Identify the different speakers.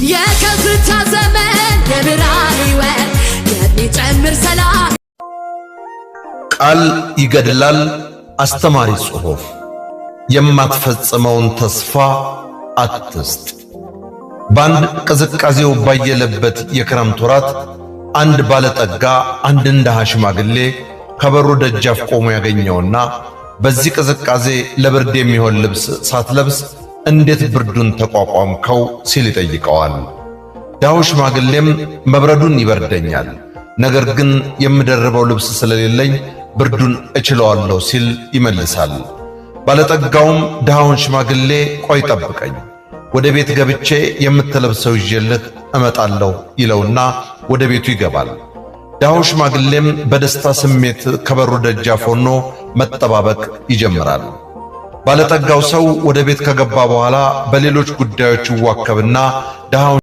Speaker 1: የከፍታ ዘመን፣ የብርሃን ሕይወት፣ የሚጨምር ሰላም።
Speaker 2: ቃል ይገድላል። አስተማሪ ጽሑፍ። የማትፈጽመውን ተስፋ አትስጥ። በአንድ ቅዝቃዜው ባየለበት የክረምት ወራት አንድ ባለጠጋ አንድን ድሃ ሽማግሌ ከበሩ ደጃፍ ቆሞ ያገኘውና በዚህ ቅዝቃዜ ለብርድ የሚሆን ልብስ ሳትለብስ እንዴት ብርዱን ተቋቋምከው ሲል ይጠይቀዋል። ድሃው ሽማግሌም መብረዱን ይበርደኛል፣ ነገር ግን የምደርበው ልብስ ስለሌለኝ ብርዱን እችለዋለሁ ሲል ይመልሳል። ባለጠጋውም ድሃውን ሽማግሌ ቆይ ጠብቀኝ፣ ወደ ቤት ገብቼ የምትለብሰው ይዤልህ እመጣለሁ ይለውና ወደ ቤቱ ይገባል። ድሃው ሽማግሌም በደስታ ስሜት ከበሩ ደጃፍ ሆኖ መጠባበቅ ይጀምራል። ባለጠጋው ሰው ወደ ቤት ከገባ በኋላ በሌሎች ጉዳዮች ይዋከብና ድሃውን